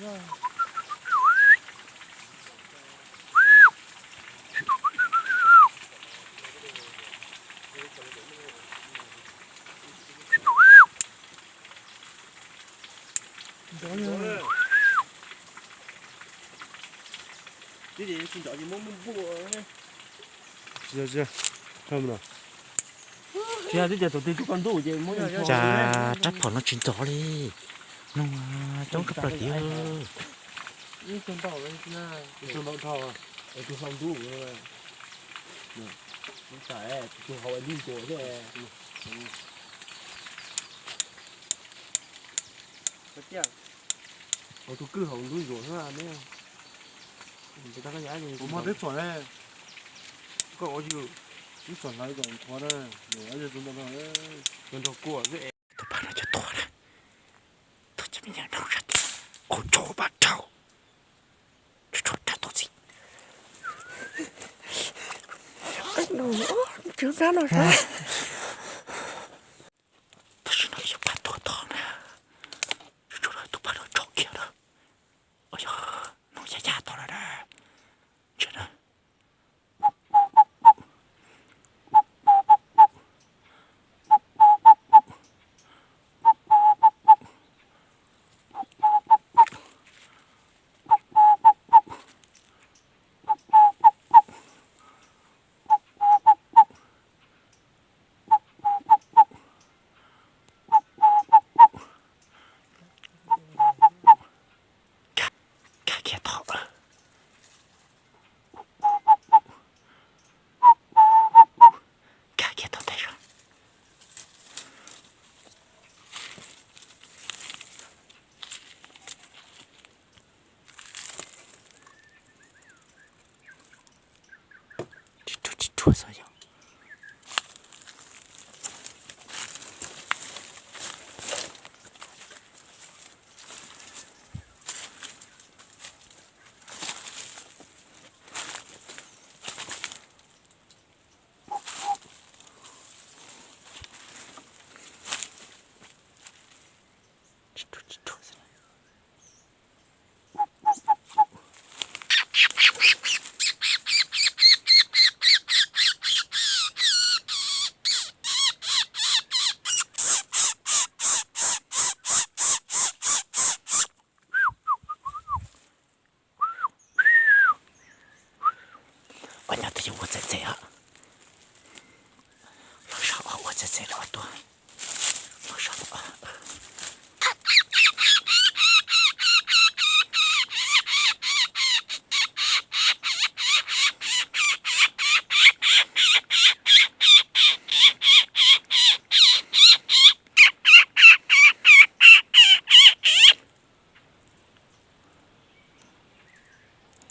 Tsis yog, tsis yog, tsis yog, twb tias tus twg tsuj koj ntuj ces muab. Cas rab phom no tsis ntxov li. No coob kawg plaws tiag. Tus hlau ntuj, tus hlau ntuj, tus hlau ntuj. Tus kwj hauv ntub ntsuas xwb ne. Kuv muaj peb txom ne. Koj ua yus ib txom hlawv kom qhuav na. Tus nrog kuj xwb. Tus paj no cov tuag na. Tus cov me nyuam no sab tias kuv tso paj rau. Tso rau tus txiv. Tsis nrab no sab. Tam sim no yog paj tuag tod na. Tso rau tus paj no tso kiag na. Ua yog no yaj yaj tod lawm na. Ntsia na. Kab kiag tod. Kab kiag tod ntag. Tsis ruaj tsis ruaj xwb yog. Tsis ruaj tsis ruaj xwb. Ua nyob twb yuav ua txev txev os. Los saum ua txev txev los tuaj. Los saum.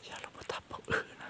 Yog los puas tag pom wb na.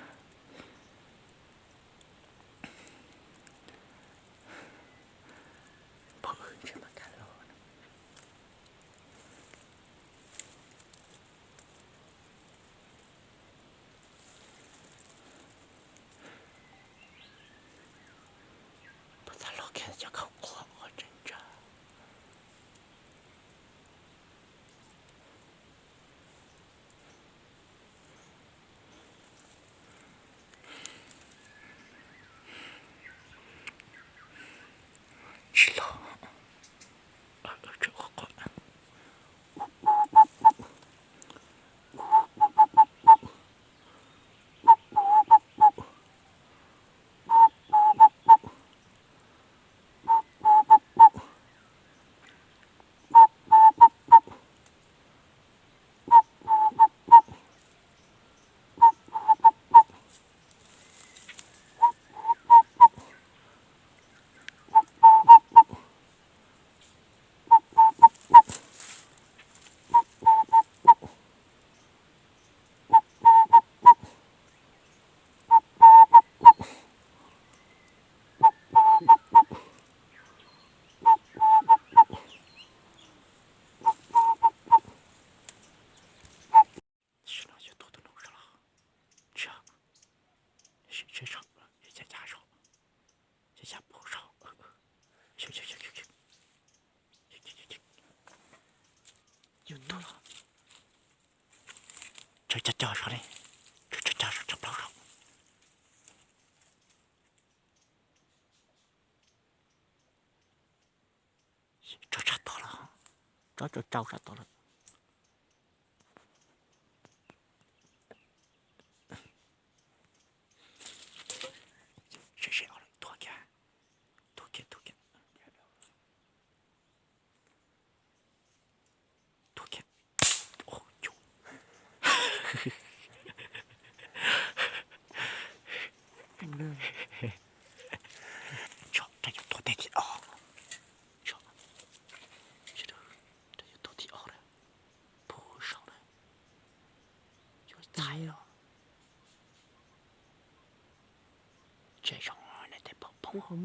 Cog cog cog saum ne, cog cog cog saum tshaj plaws saum. Tso sab tod lawm, tso tso tsau sab tod lawm. Seb seb, tuag kiag, tuag kiag, tuag kiag. Tuag kiag. Tso, rau yuav tuag teg thib ob. Tso, rau yuav tuag thib ob na. Puag saum na. Yuav txhais os. Tsheb zoo ne, tej pom pom.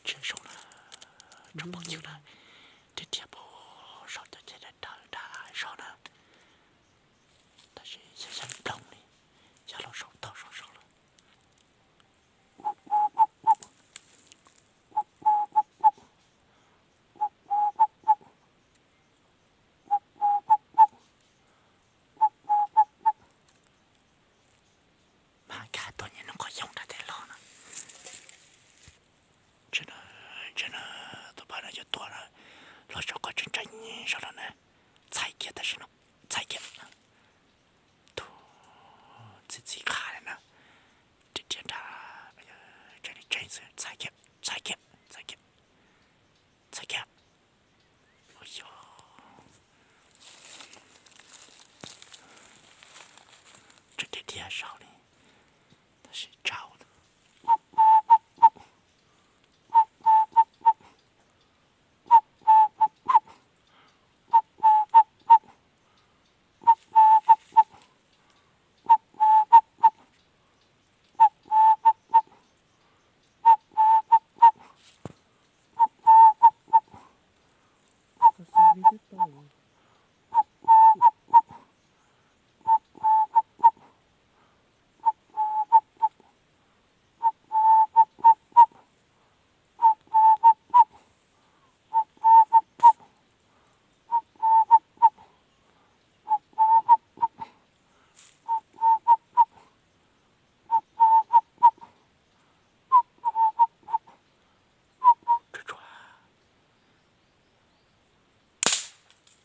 Tsheb zoo na, tsob pov cwg na, rhiab rhiab puag saum cov tsheb dawb dawb nram zos na. Tab sis xyov xyov nplooj li, xyov los saum tog saum saud lawm. Mas nkag tuaj nyiam noj qos yoog nram tej los na. Ntsia na, ntsia na, tus pab no yuav tuag na, los saum qhov tseem tseem zog no na. Txhais kiag tam sim no, txhais kiag. Tus txiv txiv qha na, rhiab rhiab nrad, tseem li tseeb xwb, txhais kiag, txhais kiag, txhais kiag, txhais kiag. Ua yog, tseem rhiab rhiab saud li, tab sis tsau.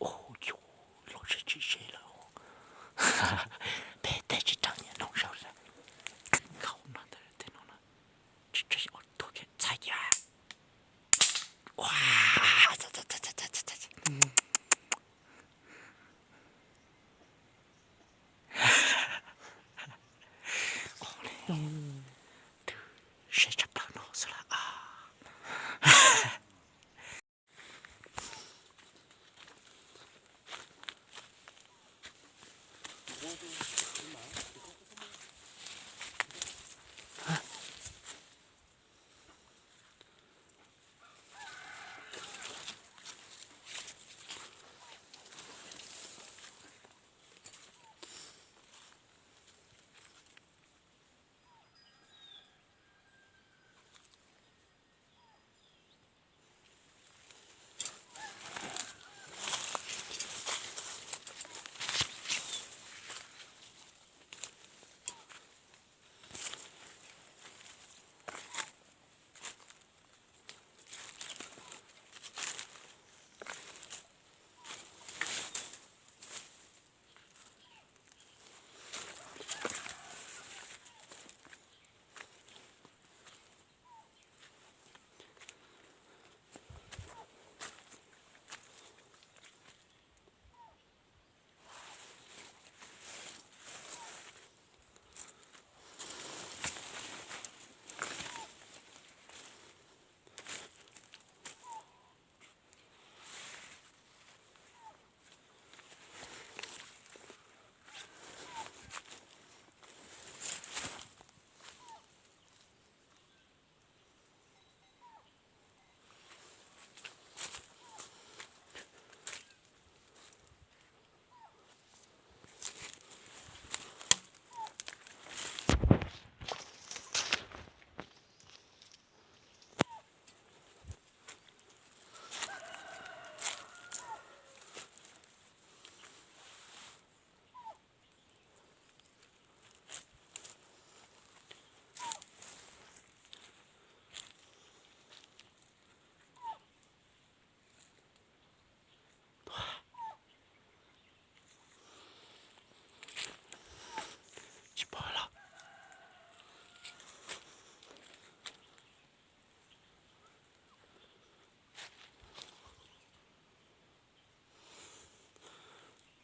Ua cas los sib tsis seb lawm. Peb tej tsis raws nyiam noog saud lawm. Nkauj no tej no na, tsis tsis ua tuag kiag txhais kiag. Ua, twb seb tshaj plaws no xwb lawm.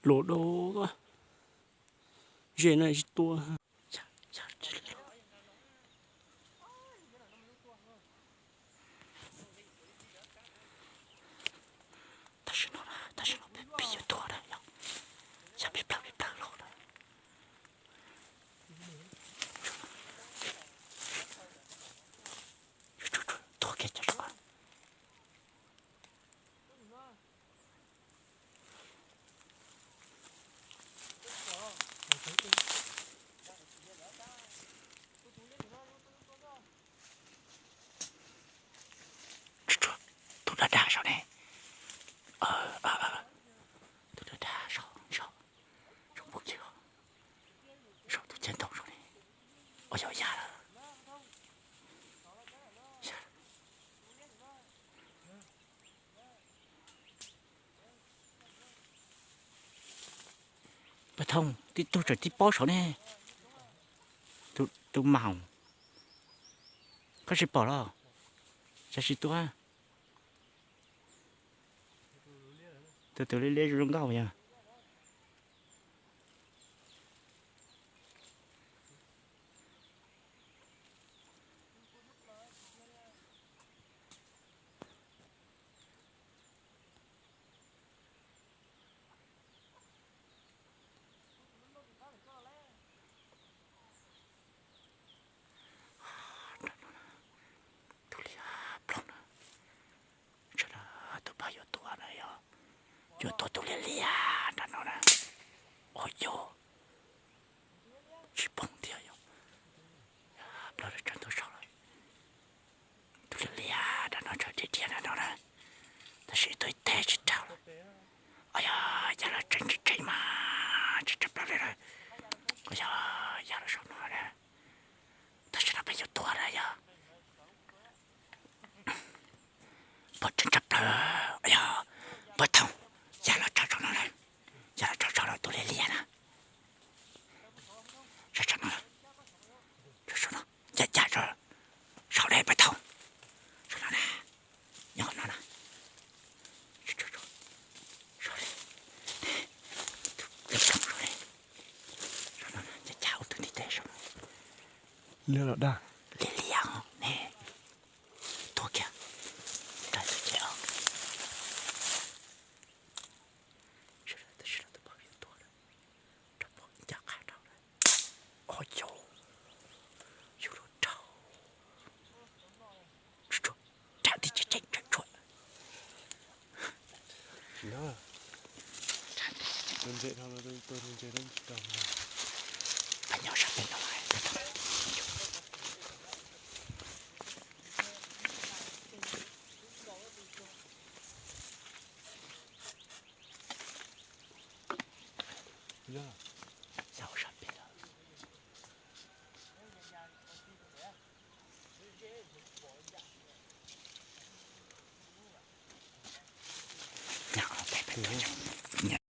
Los do, ze na tsis tua. Tam sim no, tam sim no peb yuav tuag na yog, xyov peb plawg peb plawg los na. Tuag kiag cov zoo. Tus dag dag saum ne. Tus dag dag saum, saum, saum pum ceg, saum tus ceg ntoo saum ne. Ua yog ya lawm. Paj Thooj, tib tug tseem tib pob saum ne. Tus maum, koj tsis pom los? Xyov tsis tuaj. Tus tus liab liab zoo nkauj yog. Tus liab ploog na. Tus pog yuav tuag na yog, yuav tuag tus liab liab nram no na. Ua yog tsis poob thiab yog, plaub lawv tseem tuaj saud lawm. Tus liab liab nram no tseem dhia dhia nram no na. Tab sis tuaj ib teg tsis raug lawm. Ua yog ya los tseem tseem tseem mas tsis raug plaub li lawm. Ua yog ya los saum no na. Tam sim no peb yuav tuag na yog. Pog tseem tshaj plaws, yog Paj Thooj ya los tsaug saum no lawm, ya los tsaug saum no tus liab liab na. Saum no, saum no, ya ya saum no Paj Thooj, saum no na, nyob no na. Saum no, saum no, ya ya ua tus ntiv tes saum no. Liab los dag. Liab liab ne. Tuag kiag. Rau tus ces os. Sawv daws, sawv daws, tus pog yuav tuag lawm. Rau pog ncaj qha rau lawm. Os yos, yus lub rau. Tsuag, tsuag, rau tib tseem tseem tsuag tsuag. Tus ntses no, tus ntses no tsis tau. Pab nyob sab pem no. Xyov sab pem lawm. Nyob pem pem.